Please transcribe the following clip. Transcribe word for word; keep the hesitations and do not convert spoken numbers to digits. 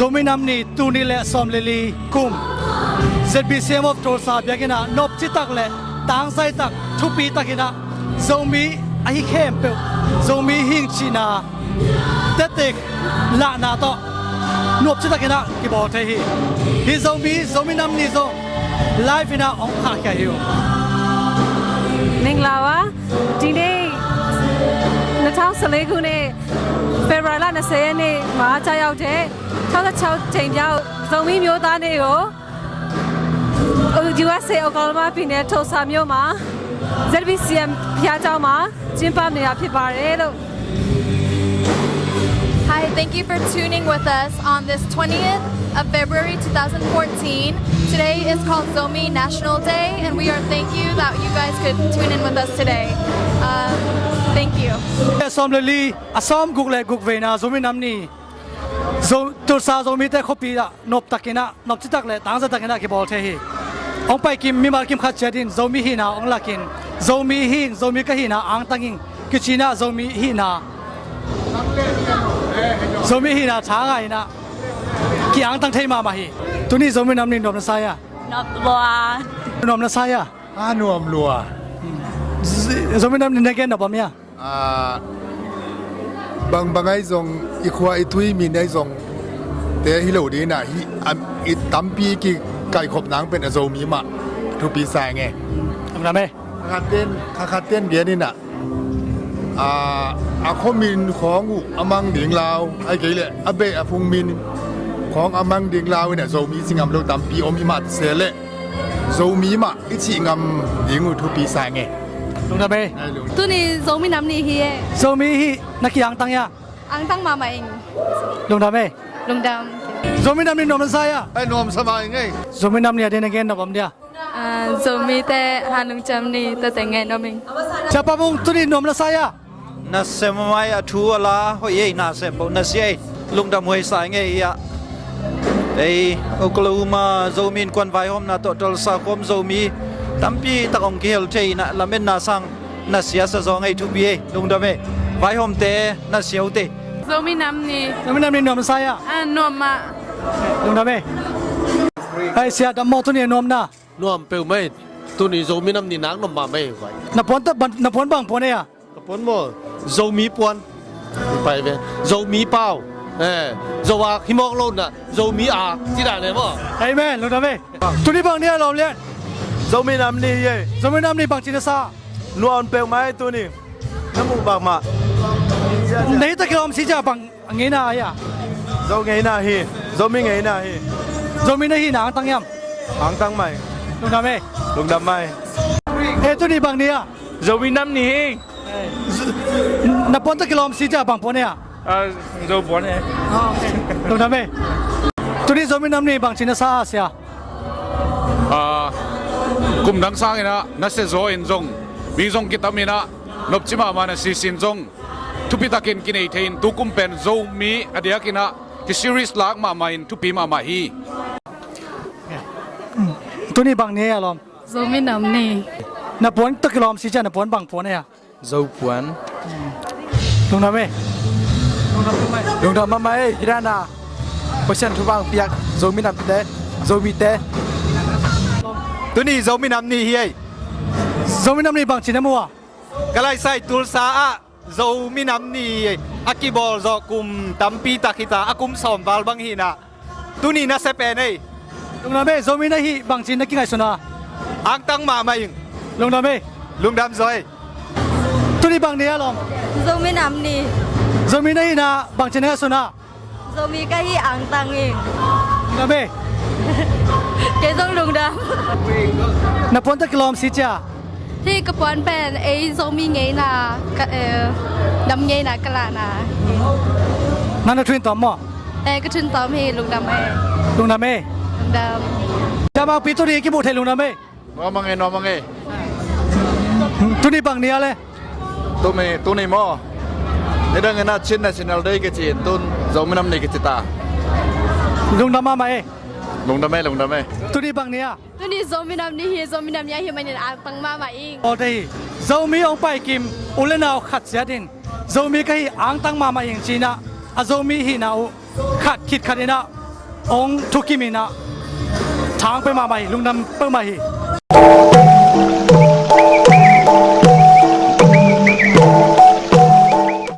Zomi Nam Ni, tul nih le sawm le li kum, Z B C M of Tulsa biakinn ah nopci tak le tangzai tak, thupi takin ah Zomi ahi khempeuh Zomi hing cihna tetek lahna tawh nopci takin ah kibawl thei hi. Hih Zomi, Zomi Nam Ni zong live in ah hong khahkhia hi uh. မင်္ဂလာပါ။ ဒီနေ့ နှစ်ထောင့်ဆယ့်လေးခုနှစ် ဖေဖော်ဝါရီလ နှစ်ဆယ့်ရက်နေ့မှာ ကျရောက်တဲ့ ခြောက်ဆယ့်ခြောက် ကြိမ်မြောက် ဇိုမီးမျိုးသားနေ့ကို ယူအက်စ်အေ အိုကလာဟိုမါပြည်နယ် ထိုလ်ဆာမြို့မှာ ဇက်ဒ်ပီစီအမ် ဘုရားကျောင်းမှာ ကျင်းပနေတာဖြစ်ပါတယ်လို့ Hi, thank you for tuning with us on this twentieth of February two thousand fourteen. Today is called Zomi National Day, and we are thank you that you guys could tune in with us today. Um, thank you. အစမ်ဘလီ အစမ်ဂုတ်လေဂုတ်ဝေးနာ ဇိုမီးနမ်နီ Tulsa Zomi te khuapi ah noptakin ah, nopci tak le tangzai takin ah kibawl thei hi. Hong paikim mimal kim khat ciat in Zomi hihna hong lakin, Zomi hing, Zomi ka hihna angtang ing kici in ah, Zomi hihna, Zomi hihna tha ngai in ah ki-angtang thei mahmah hi. Tuni Zomi Nam Ni nuam na sa hia? Nuam lua. Nuam na sa hia? A nuam lua. Z-, Zomi Nam Ni na gen nop om hia? Aa, bangbang ahi zong, i khua i tui mi nei zong te hi lo ding in ah, hi, a, i tampi kikaikhop nang pen a Zomi mah thupi sa ing e. Lungdam e. Kha khat ten, kha khat ten gen in ah, aa, a khuamin khawng uh a mang ding lau, ahih kei leh a beh a phungmin khawng a mang ding lau in ah Zomi ci ngam lo tampi om hi mah se leh Zomi mah i cih ngam ding uh thupi sa ing e. Lungdam e. Tuni Zomi Nam Ni hi e. Zomi hih na ki-angtang hia? Angtang mahmah ing. Lungdam e. Lungdam. Zomi Nam Ni nuam na sa hia? Ai, nuam sa mah ing e. Zomi Nam Ni a ding na gen nop om dia? Ah, Zomi te hanlungciam ni te teng ngai nuam ing. Sia Pa Bung, tuni nuam na sa hia? Nasia mahmah e, a thu a la hoih e, nasia bawh nasia e. Lungdam huai sa ing e. Ei, Oklahoma Zomi Innkuan vaihawmna tawh Tulsa khawm Zomi tampi tak hong kihel thei in ah lametna sang nasia sa zaw ing e, thupi e. Lungdam e. Vaihawmte nasia uh te. Zomi Nam Ni. Zomi Nam Ni nuam sa hia? Ah, nuam mah. Lungdam e. Ai, sia dam maw, tuni a nuamna? Nuam peuhmah e. Tuni Zomi Nam Ni nak nuam mahmah e. Na puan ta, na puan bang puan e a? Ka puan maw, Zomi puan. Pai ve. Zomi pau. Eh, Zo ak hi mawk lo na, Zomi ak ci dan e maw. Amen. Lungdam e. Tuni bang ni a lawm lian? Zomi Nam Ni hi e. Zomi Nam Ni bang ci na sa? Nuam peuhmah e tuni. Na muh bang mah. Na hih tak kilawm si cia bang ngeina hi a? Zo ngeina hi. Zomi ngeina hi. Zomi na hihna angtang hiam? Angtang mah e. Lungdam e. Lungdam mah e. Eh, tuni bang ni a? Zomi Nam Ni hi. Na puan tak kilawm si cia bang puan e a? Ah, Zo puan e. Ah, okay. Lungdam e. Tuni Zomi Nam Ni bang ci na sa a sia? Ah, kum dang sangin ah nasia zaw in zong, mi zong kitam in ah, nopci mahmah na sisin zong thupi takin kinei thei in, tu kum pen Zomi a diakin ah ki-serious lak mahmah in thupi mahmah hi. Tuni bang ni a lawm? Zomi Nam Ni. Na puan tak kilawm si cia na puan bang puan e a? Zo puan. Lungdam e. Lungdam mahmah e, hi dan a. Pasian thupha piak Zomi Nam te, Zomi te. Tuni Zomi Nam Ni hi e. Zomi Nam Ni bang ci na mu a? Ka laisai Tulsa ah Zomi Nam Ni a kibawl zawh kum tampi tak hi ta, a kum sawm val bang hi in ah. Tuni nasia pen e. Lungdam e, Zomi na hih bang ci na kingaihsun a? Angtang mahmah ing. Lungdam e. Lungdam zaw e. Tuni bang ni a lawm? Zomi Nam Ni. Zomi na hihna bang ci na ngaihsun a? Zomi ka hih angtang ing. Lungdam e. Kei zong lungdam. Na puan tak kilawm si cia? Hih ka puan pen ei Zomi ngeina, ka, eh, dam ngeina ka lahna. Nang na thu in tawm maw? Eh, ka thu in tawm hi, lungdam e. Lungdam e. Lungdam. Sia Mangpi, tuni kimuh theih lungdam e. Nuam a nge, nuam a nge. Tuni bang ni a le? Tuni, tuni maw, nidang in ah Chin National Day kici in, tun Zomi Nam Ni kici ta. Lungdam mahmah e. Lungdam e, lungdam e. Tuni bang ni a? Tuni Zomi Nam Ni hi, Zomi Nam Ni ahih manin angtang mahmah ing. Aw, te hi. Zomi hong paikim u le nau khat ciat in Zomi ka hih angtang mahmah ing ci in ah, a Zomi hihna uh khat khit khat in ah hong thukim in ah, thang pia mahmah hi, lungdam peuhmah hi.